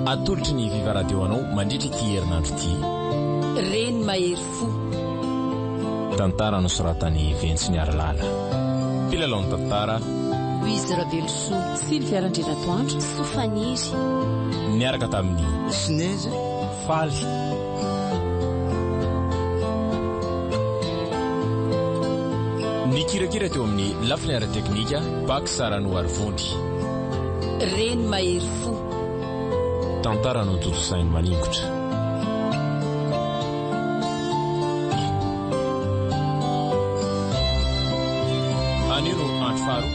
Atolotry ny Viva Radio anao mandritra ity herinandro ity. Reny mahery fo. Tantara nosoratan'i Ventsy Niarilala. Mpilalao ny tantara. Louise Ravelosoa. Sylvia Randrianatoandro. Soa Faniry. Niaraka tamin'i. Sinezy. Faly. Nikirakira teo amin'ny lafiny ara-teknika, Pax Ranoarivony. Reny mahery fo. Tantara notontosain'i Maningotra. Anio no andro faharoa.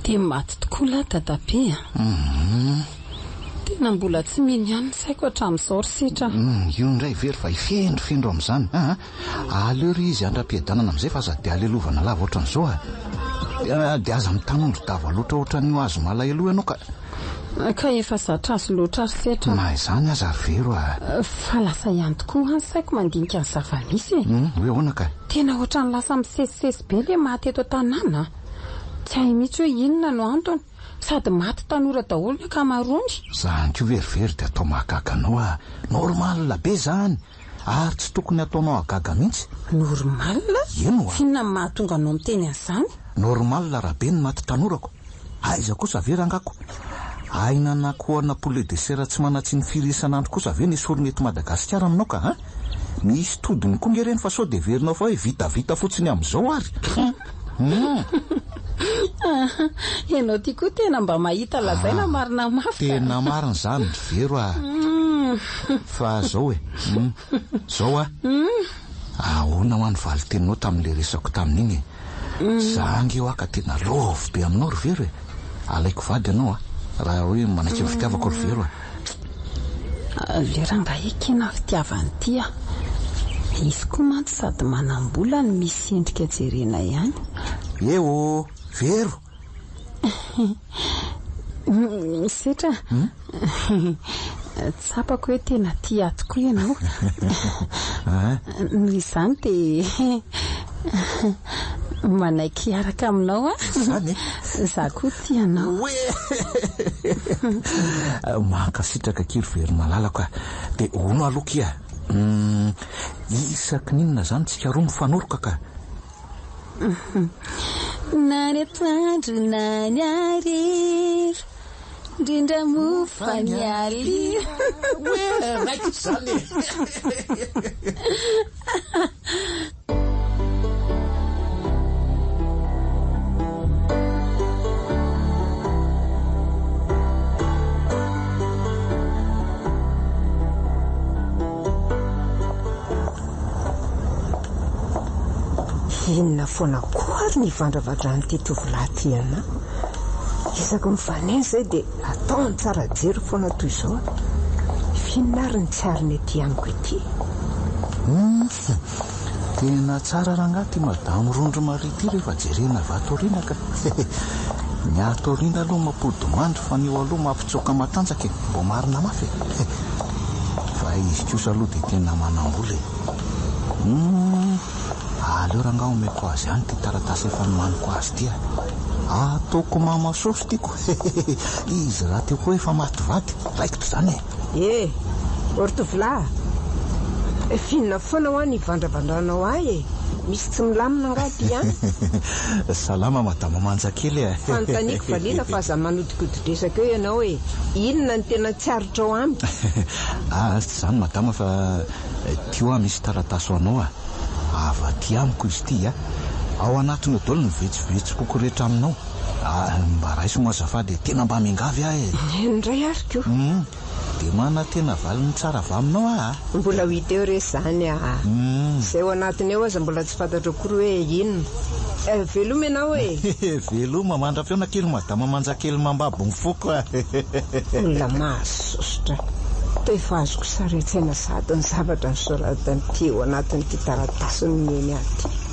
Dia maty tokoa lahy dadabe a! Mhm. Tena mbola tsy mino ihany ny saiko hatramin'izao ry Setra a! Hum, io indray very fa hifendrofendro amin'izany a! Aleo ry izy handram-piadanana amin'izay fa aza dia alelovana lava ohatran'izao a! Dia aza mitanondro dava loatra ohatran'io hazo malahelo io ianao ka! Ka efa zatra azy loatra ry Setra a! Na izany aza ry Vero a! Fa lasa ihany tokoa hoa ny saiko mandinika ny zava-misy e! Hum, hoe ahoana ka? Tena ohatran'ny lasa misesisesy be le maty eto an-tanàna a! Tsy hay mihitsy hoe inona no antony, sady maty tanora daholo ny ankamaroany. Zany koa ve ry Vero dia atao mahagaga anao a! Normal be zany! Ary tsy tokony hataonao hahagaga mihitsy. Normal? Eny oa. F'inona no mahatonga anao miteny an'izany? Normal raha be ny maty tanorako. Aiza kosa ve rangako? Aina anakohana poulet de chair tsy manan-tsiny firy isan'andro kosa ve ny esorina eto Madagasikara aminao ka an? Misy todiny koa nge ireny fa sao dia heverinao fa hoe vitavita fotsiny amin'izao ary. Hum. Ianao ty koa tena mba mahita lazaina marina mafy ka. Tena marina izany ry Vero a. Fa zao e. Zao a. Ahoana hoa ny valin-teninao tamin'ilay resako tamin'iny e? Za ange hoa ka tena love be aminao ry Vero e. Alaiko vady ianao a. Raha hoe manaiky ny fitiavako ry Vero a. Aleo rangahy ekena ny fitiavany ity a. Izy koa mantsy sady manam-bola no misy endrika jerena ihany. Eh oh! Vero! Setra a! Tsapako hoe tena tia ahy tokoa ianao. Noho izany dia manaiky hiaraka aminao aho. Izany e? Izaho koa tia anao. Oe! Mankasitraka akia ry Vero malalako a! Dia hono aloha kia, isaky ny inona izany tsika roa mifanoroka ka? Na ny atoandro na ny hariva, indrindra moa fa ny alina. Oe! Raikitra izany e! Inona foana koa ary ny ivandravandran'ity tovolahy ity anà? Isaky mifanena izay dia ataony tsara jery foana toy izao. F'inona ary ny tsy ariny ety amiko ity? Humm! Tena tsara rangahy ity madame Rondro Marie ity rehefa jerena avy ato aoriana ka! Ny ato aoriana aloha mampody mandry fa ny eo aloha mampitsoaka matanjaka e! Mbô marina mafy e! Fa izy kosa aloha dia tena manam-bola e! Humm! Aleo rangahy omeko azy ihany ity taratasy efa nomaniko azy ity a! Ataoko mama saosy tiako! Izy rahateo koa efa maty vady! Raikitra izany e! Eh! Ry tovolahy a! F'inona foana hoa ny ivandravandranao ahy e? Misy tsy milamina angaha aty an? Salama madama manja kely a! Fanontaniako valiana fa aza manodinkodin-dresaka eo ianao e! Inona no tena tsy aritrao amiko? Ah, tsy izany madama fa ity hoa misy taratasy ho anao a! Avy aty amiko izy ity a! Ao anatiny ao daholo ny vetsovetsokoko rehetra aminao. Ah, mba raiso moa azafady e, tena mba miangavy aho e. Eny indray ary ko. Hum, dia manantena valiny tsara avy aminao aho a. Mbola ho hita eo re izany aa. Hum. Izay ao anatiny ao aza mbola tsy fantatro akory hoe inona. Eh, veloma ianao e. Veloma, mandra-pihaona kely madama manjakely mambabo ny foko a. Olona mahasosotra. Toa efa azoko sary an-tsaina sahady ny zavatra nosoratan'ity ao anatin'ity taratasy nomeny ahy ity.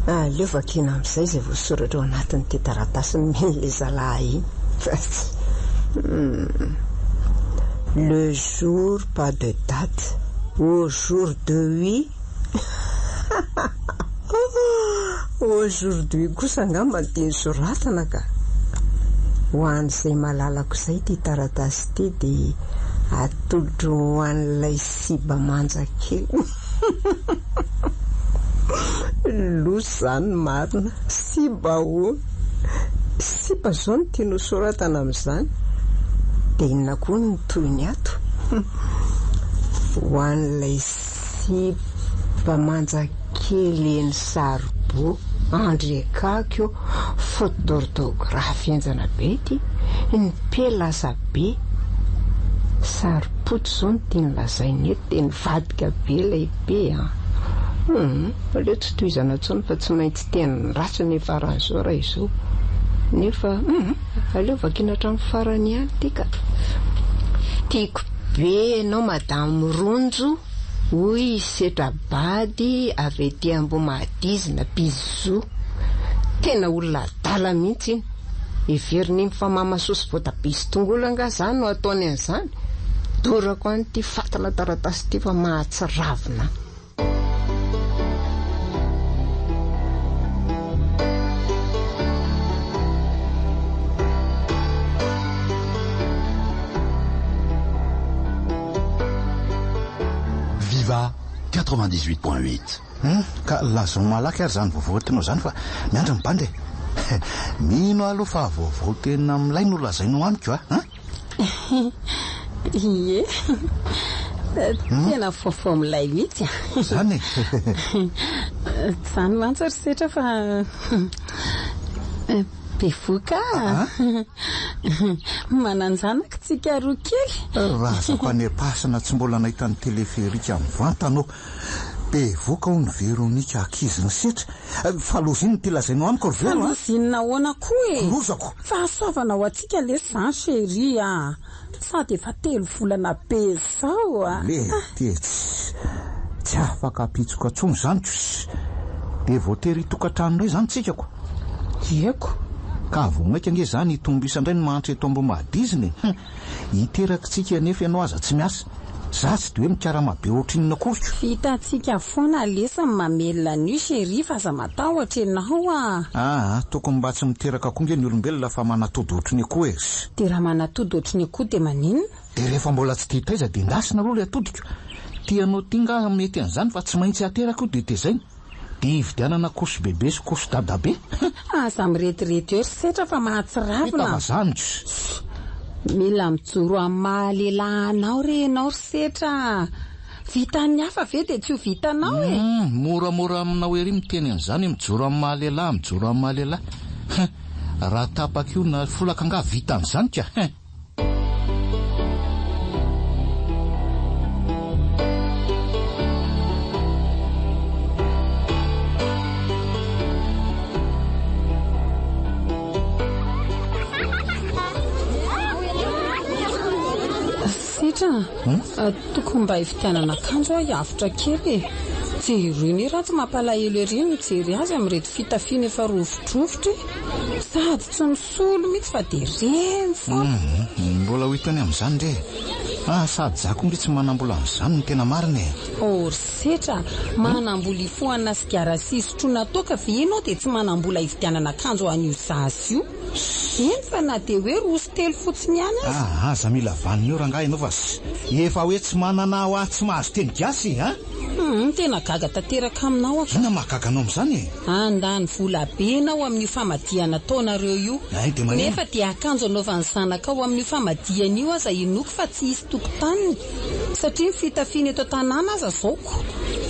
Aleo vakiana amin'izay izay voasoratra ao anatin'ity taratasy nomen'ilay zalahy iny fa tsy hum. Le jour pas de date, aujourd'hui Aujourd'hui kosa angamba no tiany soratana ka. Ho an'izay malalako izay ity taratasy ity dia atolotro ho an'ilay siba manja kely. Loza izany marina. Siba ahoana? Sipa izao no tiany ho soratana amin'izany. Dia inona koa no tohiny ato? Ho an'ilay sipa manja kely eny Sarbo, Andriakako io, faute d'orthographe henjana be ity, ny P lasa B. Saripotsy izao no tiany lazaina eto dia nivadika be ilay P an. Hum, aleo tsy tohizana intsony fa tsy maintsy teny ratsy no hiafaran'izao raha izao. Nefa hum, aleo vakiana hatramin'ny farany ihany ity ka. Tiako be ianao Madame Ronjo hoy i Setra Bady avy aty Ambohimadizina, bisous. Tena olona adala mihitsy iny. Heveriny iny fa mama sosy voatabia sy tongolo angaha zany no ataony an'izany? Dorako any ity fatina taratasy ity fa mahatsiravina ahy. Viva 98.8. Hum, ka lazao malaky ary izany vaovao entinao izany fa miandry ny bandy e! Mino aho aloha fa vaovao tena milay no lazainao amiko a! An? Ie, tena vaovao milay mihitsy a! Izany e! Izany mantsy ry Setra fa bevohoka a! Manan-janaka tsika roa kely. Razako any am-pasana tsy mbola nahita ny téléphérique mivantana ô! Bevoka hono Veronica ankizin'i Setra. Fa loza inona ity lazainao amiko ry Vero a? Fa loza inona ahoana koa e? Lozako! Fahasoavana ho antsika lesy izany chérie a! Sady efa telo volana be izao a! Mety e! Tsy afaka hampitsoka intsony izany ko! Dia voatery hitokantrano indray izany tsika ko! Ieko! Ka vao mainka ange izany hitombo isa indray ny mahantra eto Ambohimadizina e! Hum! Hiteraka tsika nefa ianao aza tsy miasa. Za tsy de hoe mikarama be ohatrinona akory ko. Vitantsika foana lesy ny mamelona an'io chérie fa aza matahotra ianao a! Aa, tokony mba tsy miteraka koa nge ny olombelona fa manatody ohatry ny akoho e! Dia raha manatody ohatry ny akoho dia maninona? Dia rehefa mbola tsy tia taiza dia endasina aloha ilay atodiko. Tianao ty nga mety an'izany fa tsy maintsy ateraka io dia tezaina. Dia hividianana couche bebe sy couche dadabe. Aza mirediredy eo ry setra fa mahatsiravina. Hita fa zany ko. Mila mijoro amin'ny maha lehilahy anao re ianao ry setra a! Vitan'ny hafa ve dia tsy ho vitanao e? Humm, moramora aminao ery miteny an'izany hoe mijoro amin'ny maha lehilahy, mijoro amin'ny maha lehilahy. Hein, raha tapaka io na folaka angaha vitan'izany ka, hein. Sitra a, tokony mba hividianana akanjo aho hiavotra kely e. Jereo anie raha tsy mampalahelo ery ny mijery azy amin'ireto fitafiana efa rovidrovitra e. Sady tsy misolo mihitsy fa dia reny foana. Hum, mbola ho hitany amin'izany re e. Ah, sady za koa nge tsy manam-bola amin'izany no tena marina e. Oh ry Setra a, manam-bola hifohana sigara sy hisotroana toaka ve ianao dia tsy manam-bola hividianana akanjo ho an'io zaza io? Eny fa na dia hoe roa sy telo fotsiny ihany aza. Ah, aza mila vanona eo rangahy ianao fa efa hoe tsy manana aho aho tsy mahazo teny gasy a! Hum, tena gaga tanteraka aminao aho ka. Inona mahagaga anao amin'izany e? Handany vola be ianao amin'io famadihana ataonareo io. Ay, dia maninona? Nefa dia akanjo anaovan'ny zanakao amin'io famadihana io aza inoako fa tsy hisy tokotaniny. Satria ny fitafiana eto an-tanàna aza zao ko.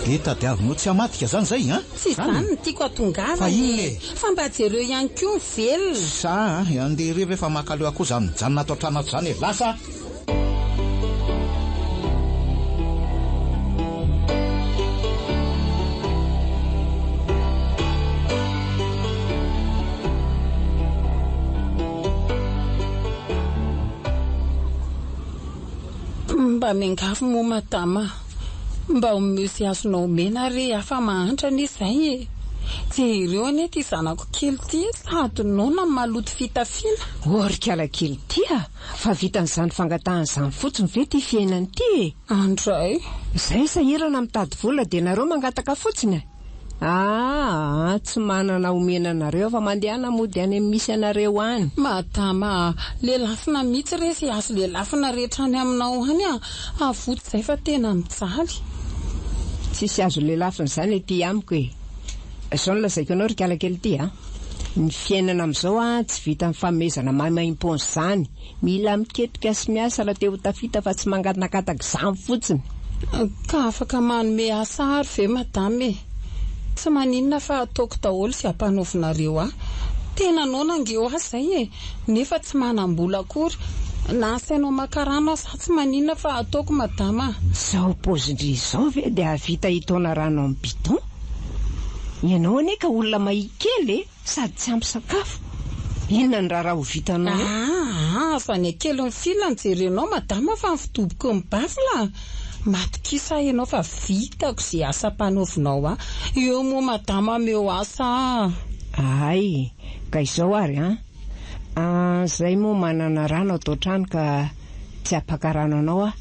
Dia tadiavinao tsy hamadika izany izay an? Tsy izany no tiako hatongavana Fa inona e! e? Fa mba jereo ihany koa ny velona. Sa an, andeha irery ve fa mankaleo akoho izany mijanona ato an-trano ato izany e! Lasa! Mba miangavy moa madama a! Mba omeo izay azonao omena re aho fa mahantra anie izay e! Jereo anie ity zanako kely ity e, sady noana no maloto fitafiana. Oh ry kala kely ity a! Fa vitan'izany fangatahana izany fotsiny ve ity fiainana ity e? Andray. Izay sahirana mitady vola dia nareo mangataka fotsiny e? Aa tsy manana omena anareo fa mandehana mody any amin'ny misy anareo any. Madama a! Lelafina mihitsy re izay azo lelafina rehetra any aminao any a! Avoty izay fa tena mijaly. Tsisy azo lelafina izany aty amiko e! Izao no lazaiko anao ry kalakely ity a! Ny fiainana amin'izao a tsy vitan'ny fanomezana maimaimpoana izany. Mila miketrika sy miasa raha te ho tafita fa tsy mangatakataka izany fotsiny. Ka afaka manome asa ary ve madama e? Tsy maninona fa ataoko daholo izay ampanaovinareo ahy. Tena noana ange hoa izay e! Nefa tsy manam-bola akory. Na asainao maka rano aza aho tsy maninona fa ataoko madama a! Izao paozin-dry izao ve dia hahavita hitaona rano amin'ny bidon? Ianao anie ka olona mahia kely e! Sady tsy ampy sakafo. Inona ny raharaha ho vitanao eo? Aa, aza ny hakelin'ny fil no jerenao madama fa ny fidoboky ny baffle a! Matokisa ahy ianao fa vitako ze asa ampanaovinao ahy. Eo moa madama ameo asa a! Hay, ka izao ary an! An, zay moa manana rano ato an-trano ka tsy hampaka rano anao aho.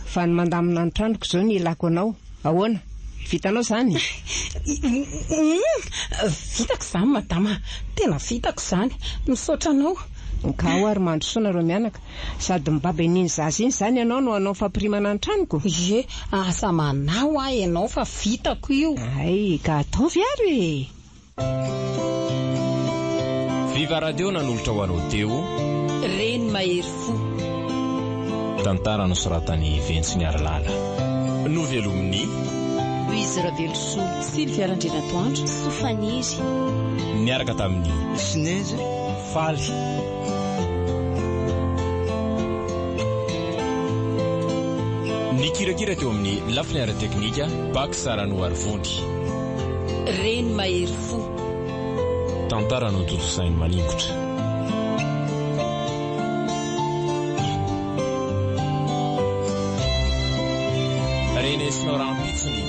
Fa ny mandamina ny tranoko izao no ilako anao. Ahoana? Vitanao izany? Humm! Vitako izany madama a! Tena vitako izany. Misaotra anao. Ka ao ary mandrosoa nareo mianaka. Sady mibaby an'iny zaza iny izany ianao no hanao fampirimana ny tranoko? Ie, aza manahy hoa ianao fa vitako io. Hay, ka ataovy ary e! Viva Radio nanolotra ho anao teo. Reny mahery fo. Tantara nosoratan'i Ventsy Niarilala. Novelomin'i. Louise Ravelosoa. Sylvia Randrianatoandro. Soa Faniry. Niaraka tamin'i. Sinezy. Faly. Nikirakira teo amin'ny lafiny ara-teknika, Pax Ranoarivony. Reny mahery fo. Tantara notontosain'i Maningotra. Renesinao rahampitso ny.